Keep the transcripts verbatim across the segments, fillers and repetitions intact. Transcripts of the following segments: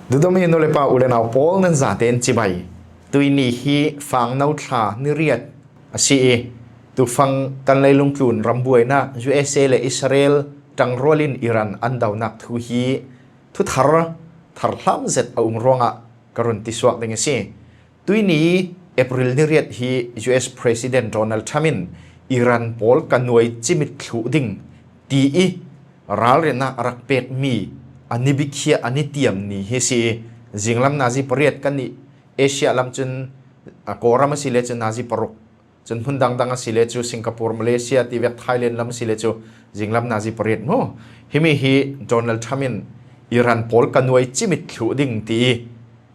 Duhdawmi nu le pa, u le nau pawl, nan zate in cibai. Tuini hi Fangno thla ni riat a si i, tufang kan leilungtlun rambuaina U S A le Israel ṭangrualin Iran an daunak thu hi thuthar tharhlam zet a um ruangah ka run tisuak ding a si. Tuini April ni riat hi U S President Donald Trump in Iran pawl ka nuai cimit thluh ding ti i ralrinnak a rak pekmi a ni bikhia a ni tiam ni hi si i, zinglam nazi pariat kan nih. Asia lam cun a Kawlram a si le cun nazi paruk, cun hmun dangdang a si le cu Singapore, Malaysia ti vek, Thailand lam a si le cu zinglam nazi pariat mu. Himi hi Donald Trump in Iran pawl ka nuai cimit thluh ding ti i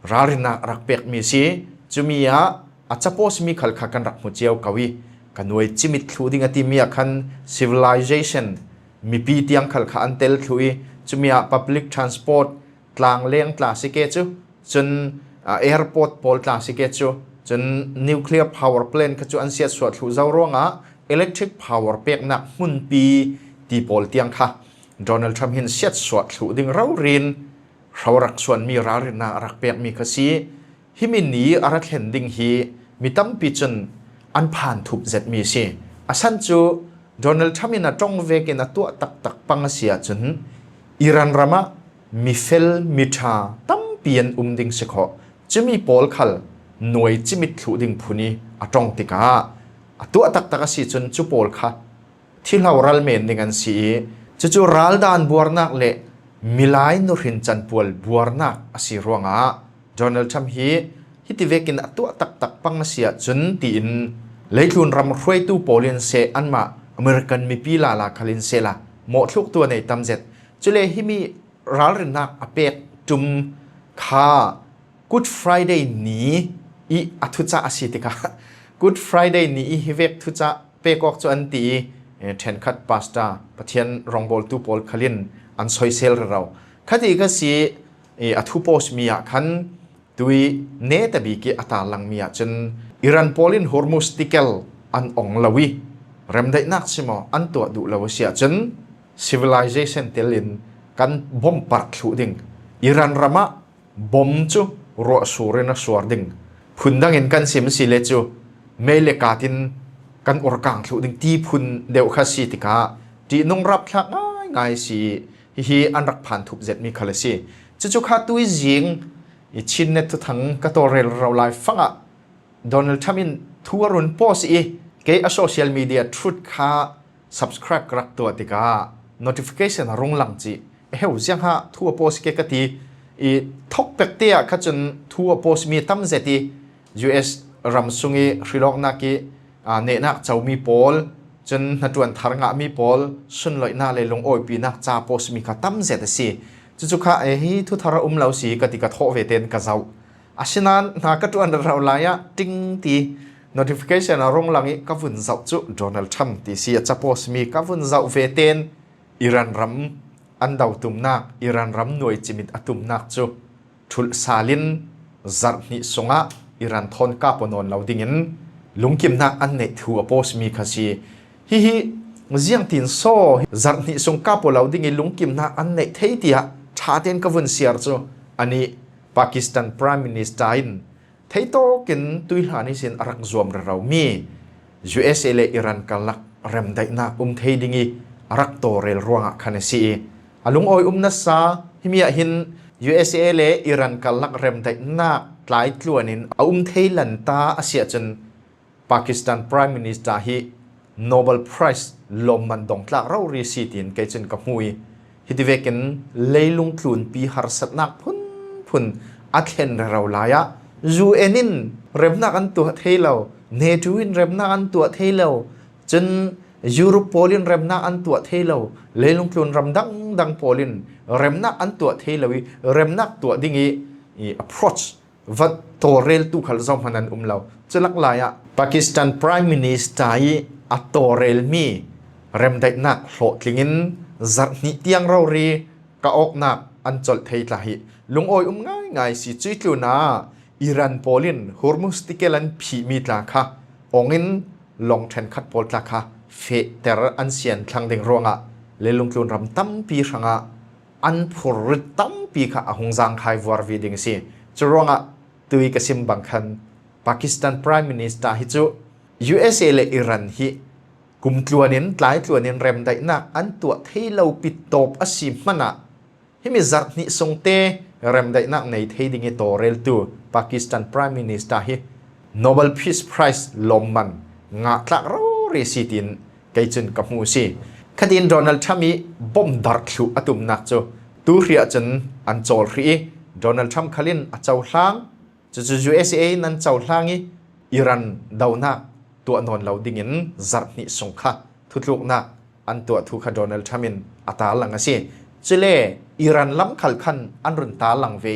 ralrinnak rak pekmi si. Cumi ah a capost mi khal kha kan rak hmu cio ko i, ka nuai cimit thluh ding a timi ah khan civilization, mipi tiang khal kha an tel thluh i, cumi ah public transport, tlangleng tla si ke cu, cun, ah, airport pawl tla si ke cu, cun nuclear power plant kha cu an siatsuah thluh zo ruangah electric power peknak hmunpi ti pawl tiang kha Donald Trump hin siatsuah thluh ding rori in hro rak suanmi ralrinnak a rak pekmi kha si. Himi ni a ra thlen ding hi mi tampi cun an phan thup zetmi a si. A san cu Donald Trump in a ṭong vekin a tuah taktak pang a si ahcun Iran ram ah mifel miṭha tampi an um ding si khawh. Cumi pawl khal nuai cimit thluh ding phun i a ṭong tikah a tuah taktak a si cun cu pawl kha thihlo ral men ding an si i, cucu raldan buarnak le milai nuhrin canpual buarnak a si ruangah Donald Trump hi hiti vekin a tuah taktak pang a si ahcun tiin leitlun ram hruaitu pawl in seh, anmah American mipi lala khal in sehla mawhthluktu a nei tam zet. Cule himi ralrinnak a pek ṭum kha Good Friday ni i a thucah a si tikah Good Friday ni i hi vek thucah pek awk cu an ti i, eh, ṭhenkhat pastor, Pathian rawngbawltu pawl khal in an soisel rero. Khati kha si i, a thu post mi ah khan tui neta bik i a tarlangmi ahcun Iran pawl in Hormuz tikel an ong lo i remdaihnak si maw an tuah duh lo a si ahcun civilization tel in kan bom parh thluh ding, Iran ram ah bom cu ruah sur in a suar ding. Phun dang in kan sim si le cu mei le kat in kan urkang thluh ding ti phun deuh kha si tikah ṭihnung rapthlak ngaingai si i, hihi an rak phan thup zetmi khal a si. Cucu kha tuizing i Chin Net thuthang ka tawlrel rero lai fangah Donald Trump in thu a run post i, kei a social media Truth kha subscribe ka rak tuah tikah notification a rung lang cih, "Eheu, ziangha thu a post ke?" ka ti i, thawk pek te ah kha cun thu a post mi tam zet i, U S ram sung i hrilawknak i, aa, nehnak comi pawl, cun hnaṭuan thar ngahmi pawl, sunloihnak le lungawipinak ca post mi kha tam zet a si. Cucu kha, "Eh, hi thuthar a um lo si," ka ti, ka thawh ve tein ka zoh. Asinain hna ka ṭuan rero lai ah ṭing ti notification a rung lang i ka vun zoh cu Donald Trump ti si a ca post mi ka vun zoh ve tein Iran ram an do tumnak, Iran ram nuai cimit a tumnak cu ṭhulh sal in zarh hnih sungah Iran thawn kap aw nawn lo dingin lungkimnak an neih thu a post mi kha si. Hihi ziangtin saw zarh hnih sung kap aw lo ding i lungkimnak an neih thei tiah ṭha tein ka vun siar cu, anih Pakistan Prime Minister in theitawk in tuihlan ihsin a rak zuam reromi U S A le Iran karlak remdaihnak um thei ding i a rak tawlrel ruangah khan a si i, a lungawi um nasa himi ah hin U S A le Iran karlak remdaihnak tlaitluan in a um thei lanta a si ahcun Pakistan Prime Minister hi Nobel Prize lawmman dongtlak rori si tiin kei cun ka hmu i, hiti vekin leilung tlunpi harsatnak phunphun a thlen rero lai ah U N in remnak an tuah thei lo, NATO in remnak an tuah thei lo, cun Europe pawl in remnak an tuah thei lo, leilung tlun ram dangdang pawl in remnak an tuah thei lo i, remnak tuah ding i, i approach va tawlreltu khal zohhmanh an um lo. Cu lak lai ah Pakistan Prime Minister i a tawlrelmi remdaihnak hlawhtling in zarh hnih tiang rori ka awknak an colh thei tla hi lungawi um ngaingai si. Cuih tlun ah Iran pawl in Hormuz tikel an phihmi tla kha ong in lawng ṭhenkhat pawl tla kha fehter an sian thlang ding ruangah leilung tlun ram tampi hrangah an phurrit tampi kha a hung zangkhai vuarvi ding si. Curuangah tui ka sim bang khan Pakistan Prime Minister hi cu U S A le Iran hi kum tluanin, tlai tluanin remdaihnak an tuah thei lo pitawp a si hmanah, himi zarh hnih sungte remdaihnak nei thei ding i tawlreltu Pakistan Prime Minister hi Nobel Peace Prize lawmman ngah tlak rori si tiin kei cun ka hmu si. Khatin Donald Trump i bom darh thluh a tumnak cu tu hriah cun an cawl hrih i Donald Trump khalin a cohlang. Cucu U S A in an cohlang i Iran dohnak tuah nawn lo dingin zarh hnih sung kha thutluknak an tuah thu kha Donald Trump in a tarlang a si. Cule Iran lam khal khan an run tarlang ve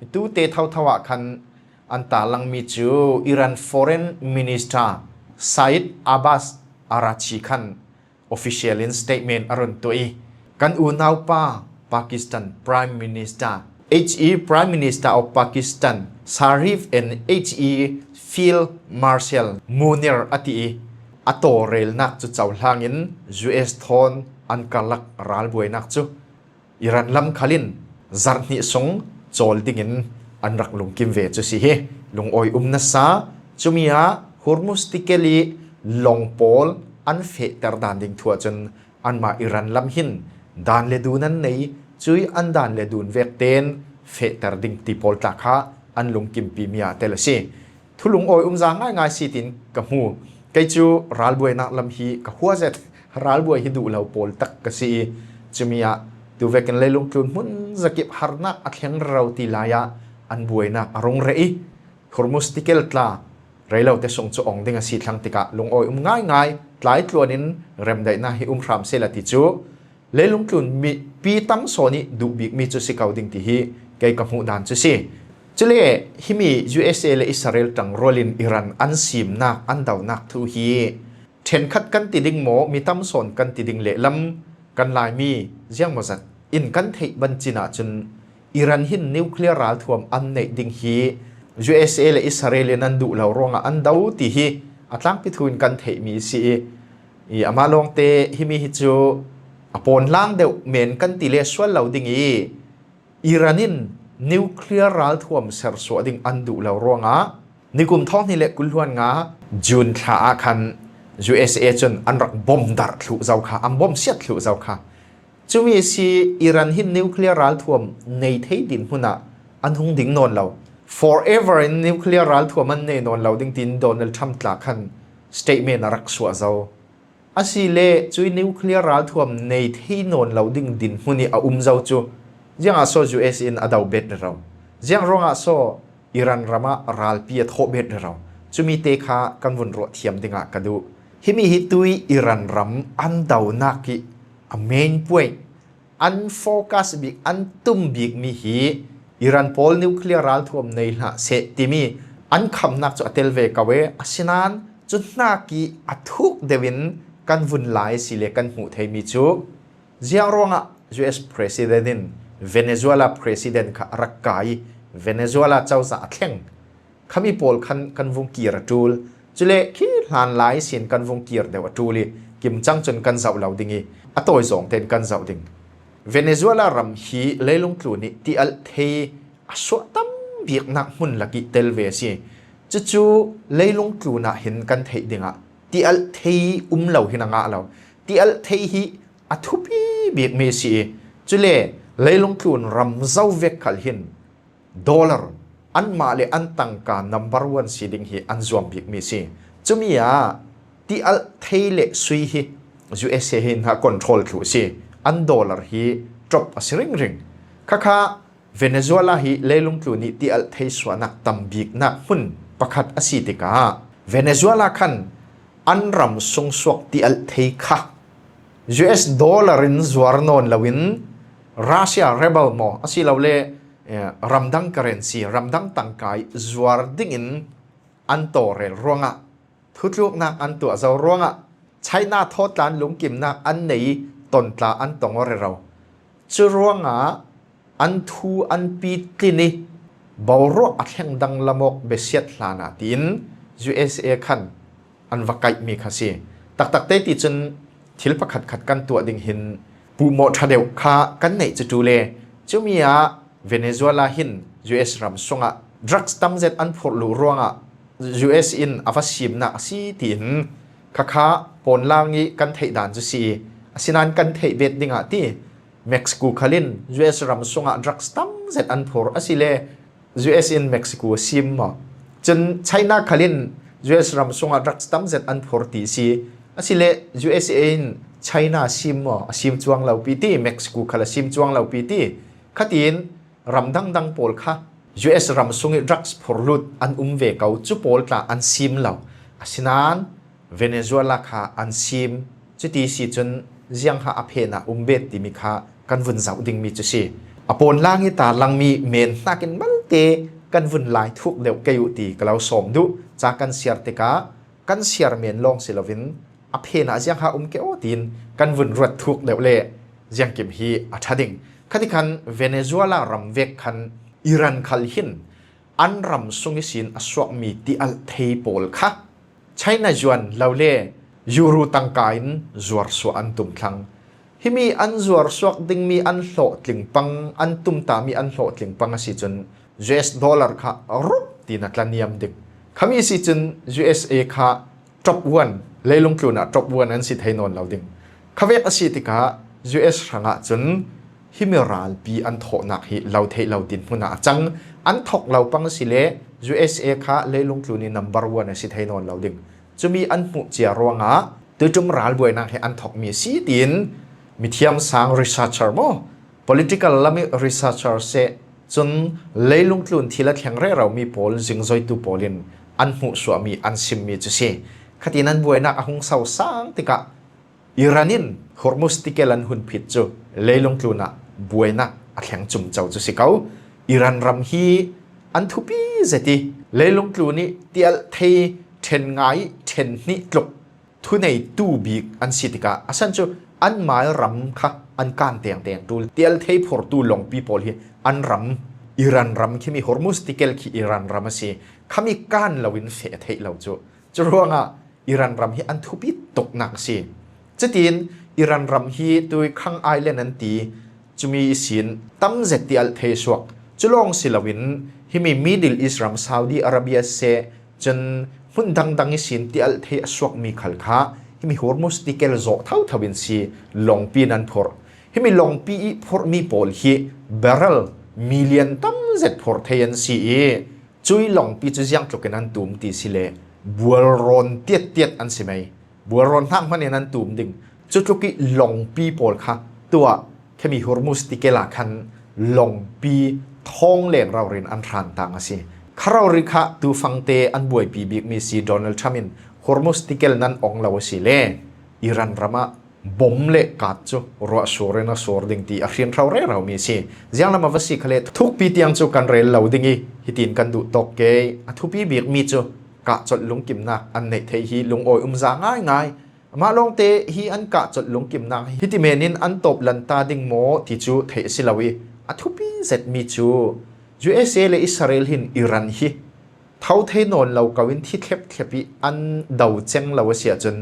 i tute thotho ah khan an tarlangmi cu Iran Foreign Minister Said Abbas Araghchi khan official in statement a run tuah i, kan unaupa Pakistan Prime Minister, H E Prime Minister of Pakistan Sharif and H E Field Marshal Munir a ti i, a tawlrelnak cu cohlangin U S thawn an karlak ralbuainak cu Iran lam khalin zarh hnih sung cawl dingin an rak lungkim ve cu si hi. Lungawi um nasa, cumi ah Hormuz tikel i lawng pawl an fehter dan ding thu ahcun anmah Iran lam hin dan le dun an nei, cui an dan le dun vek tein fehter ding ti pawl tla kha an lungkimpi mi ah tel a si. Thulung awi umza ngaingai si tiin ka hmu. Kei cu ralbuainak lam hi ka hua zet, ralbuai hi duh lo pawl tak ka si i, cumi ah tu vekin leilung tlun hmun zakip harnak a thleng rero ti lai ah an buainak a rung reh i, Hormuz tikel tla rei lo te sung cu ong ding a si thlang tikah lungawi um ngaingai, tlai tluan in remdaihnak hi um hram sehla ti cu leilung tlun mi pi tam sawn i duh bikmi cu si ko ding ti hi kei ka hmuh dan cu si. Cule himi U S A le Israel ṭangrual in Iran an simnak, an donak thu hi ṭhenkhat kan ti ding maw, mi tam sawn kan ti ding lehlam kan Laimi ziangmawzat in kan theih ban cin ahcun Iran hin nuclear ralthuam an neih ding hi U S A le Israel in an duh lo ruangah an do ti hi a tlangpi thu in kan theihmi si i, i amah lawngte himi hi cu a pawnlang deuh men kan ti le sual lo ding i, Iran in nuclear ralthuam sersuah ding an duh lo ruangah nikum thawng hnih le kul hluan nga June thla ah khan U S A cun an rak bom darh thluh zo kha, an bom siat thluh zo kha. Cumi a si, Iran hin nuclear ralthuam nei thei dinhmun ah an hung ding nawn lo. Forever in nuclear ralthuam an nei nawn lo ding tiin Donald Trump tla khan statement a rak suah zo. Asile cui nuclear ralthuam nei thei nawn lo ding dinhmun i a um zo cu, ziangah so U S in a do bet rero? Ziang ruangah so Iran ram ah ralpi a thawh bet rero? Cumi te kha kan vun ruah thiam dingah ka duh. Himi hi tui Iran ram an donak i a main point, an focus bik, an tum bikmi hi Iran pawl nuclear ralthuam nei hlah seh timi an khamnak cu a tel ve ko e. Asinain cu hnak i a thuk deuh in kan vun lai si le kan hmuh theimi cu ziang ruangah U S President in Venezuela President kha a rak kai i Venezuela cozah a thleng. Khami pawl khan kan vung kir a ṭul. Cule khi hlan lai sin kan vung kir deuh a ṭul i, kim cang cun kan zoh lo ding i, a tawi zawng tein kan zoh ding. Venezuela ram hi leilung tlun i tialh thei a suah tam biknak hmun lak i tel ve a si. Cucu leilung tlun ah hin kan theih dingah tialh thei um lo hin a ngah lo. Tialh thei hi a thupi bikmi a si i, cule leilung tlun ram zo vek khal hin dollar, anmah le an tangka number one si ding hi an zuam bikmi si. Cumi ah tialh thei le sui hi U S A hin a control thluh si. An dollar hi top a si ringring. Khakha Venezuela hi leilung tlun i tialh thei suahnak tam biknak hmun pakhat a si tikah Venezuela khan an ram sungsuak tialh thei kha U S dollar in zuar nawn loin Russia ruble maw asilole, eh, ramdang currency, ramdang tangkai zuar dingin an tawlrel ruangah, thutluknak an tuah zo ruangah, China thawtlan lungkimnak an nei i tontla an tong aw rero. Cu ruangah an thu an pitlin i boruak a thleng danglam awk biasiat hlan ah tiin U S A khan an va kaihmi kha si. Taktak te ti cun thil pakhat khat kan tuah ding hin puhmawh ṭha deuh kha kan neih cu ṭul e. Cumi ah Venezuela hin U S ram sungah drugs tam zet an phurh luh ruangah U S in a va simna a si tiin khakha pawnlang ih kan theih dan cu si i, asinain kan theih bet dingah ti Mexico khal in U S ram sungah drugs tam zet an phurh a si le U S in Mexico a sim maw? Cun China khal in U S ram sungah drugs tam zet an phur ti si. Asile U S A in China a sim maw? A sim cuang lo pi ti, Mexico khal a sim cuang lo pi ti. Khatin ram dangdang pawl kha U S ram sungih drugs phurlut an um ve ko, cu pawl tla an sim lo. Asinain Venezuela kha an sim. Cuti si cun ziangha a phenah um bet timi kha kan vun zoh dingmi cu si. A pawnlang ih tarlangmi men hnakin malte kan vun lai thuk deuh kei uh ti ka lo sawm duh. Ca kan siar tikah kan siar men lawng si loin a phenah ziangha um ke aw tiin kan vun ruat thuk deuh le ziangkim hi a ṭha ding. Khatikhan Venezuela ram vek khan Iran khal hin an ram sung ihsin a suakmi tialh thei pawl kha China yuan lo le Euro tangka in zuarsuah an tum thlang. Himi an zuarsuak dingmi an hlawhtling pang, an tumtami an hlawhtling pang a si cun U S dollar kha rup tiin a tla niam ding. Khami si cun U S A kha top one, leilung tlunah top one an si thei nawn lo ding. Khavek a si tikah U S hrangah cun himi ralpi an thawhnak hi lo theih lo dinhmun ah a cang. An thawk lo pang a si le U S A kha leilung tlun ih number one a si thei nawn lo ding. Cumi an hmuh cia ruangah tuiṭum ralbuainak hi an thawkmi a si tiin mithiam sang researcher maw, political lam ih researcher seh cun leilung tlun thil a thleng reromi pawl zingzoitu pawl in an hmuhsuahmi an simmi cu si. Khatin an buainak a hung so sang tikah Iran in Hormuz tikel an hun phit cu leilung tlunah buainak a thleng cumco cu si ko. Iran ram hi an thupi zet ih leilung tlun ih tialh thei ṭhen ngai ṭhen hnih tluk thuneitu bik an si tikah a san cu anmai ram kha an kan tengteng ṭul. Tialh thei phurtu longpi pawl hi an ram, Iran ram, khimi Hormuz tikel khi Iran ram a si. Khami kan loin feh theih lo cu. Curuangah Iran ram hi an thupi tuknak a si. Cutin Iran ram hi tui Khang Island an ti, cumi ihsin tam zet tialh thei suak. Cu lawng si loin himi Middle East ram Saudi Arabia seh cun hmun dangdang ihsin tialh thei a suakmi khal kha himi Hormuz tikel zawh thotho in si, longpi in an phurh. Himi longpi ih phurhmi pawl hi barrel million tam zet phurh thei an si ih, cui longpi cu ziangtlukin an tum ti si le bualrawn tiattiat an si mei. Bualrawn hnak hman in an tum ding. Cutluk ih longpi pawl kha tuah khimi Hormuz tikel ah khan longpi thawng leng rori in an hrantang a si. Kha rori kha tufangte an buaipi bikmi si. Donald Trump in Hormuz tikel nan ong lo a si le Iran ram ah bom le kat cu ruah sur in a sur ding ti a hrin hro reromi a si. Zianglam a va si khale thukpi tiang cu kan rel lo ding ih hitin kan duh tawk ke. A thupi bikmi cu kahcolh lungkimnak an neih theih hi lungawi umza ngaingai. Amah lawngte hi an kahcolh lungkimnak hi hiti men in an tawp lanta ding maw ti cu theih a si lo ih a thupi zetmi cu U S A le Israel hin Iran hi tho thei nawn lo ko in thi thlep thlep ih an do ceng lo a si ahcun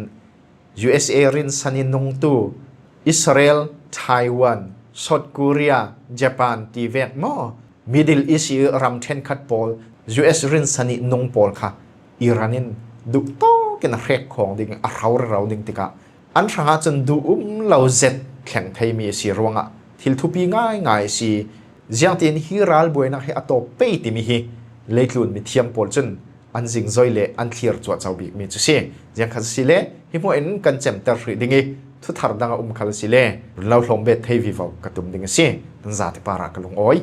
U S A rinsan ih nungtu Israel, Taiwan, South Korea, Japan ti vek maw, Middle East ih ram ṭhenkhat pawl U S rinsan ih nung pawl kha Iran in duhtawk in a hrek khawng ding, a hro rero ding tikah an hrangah cun duh um lo zet thleng theimi a si ruangah thil thupi ngaingai a si. Ziangtin hi ralbuainak hi a tawp pei timi hi leitlun mithiam pawl cun an zingzoi le an thlir cuahco bikmi cu si. Ziangkhat a si le hi hmuah in kan cemter hrih ding ih thuthar dang a um khal a si le run lo hlawm bet thei vivo ka tum ding a si. Nan zate parah ka lungawi.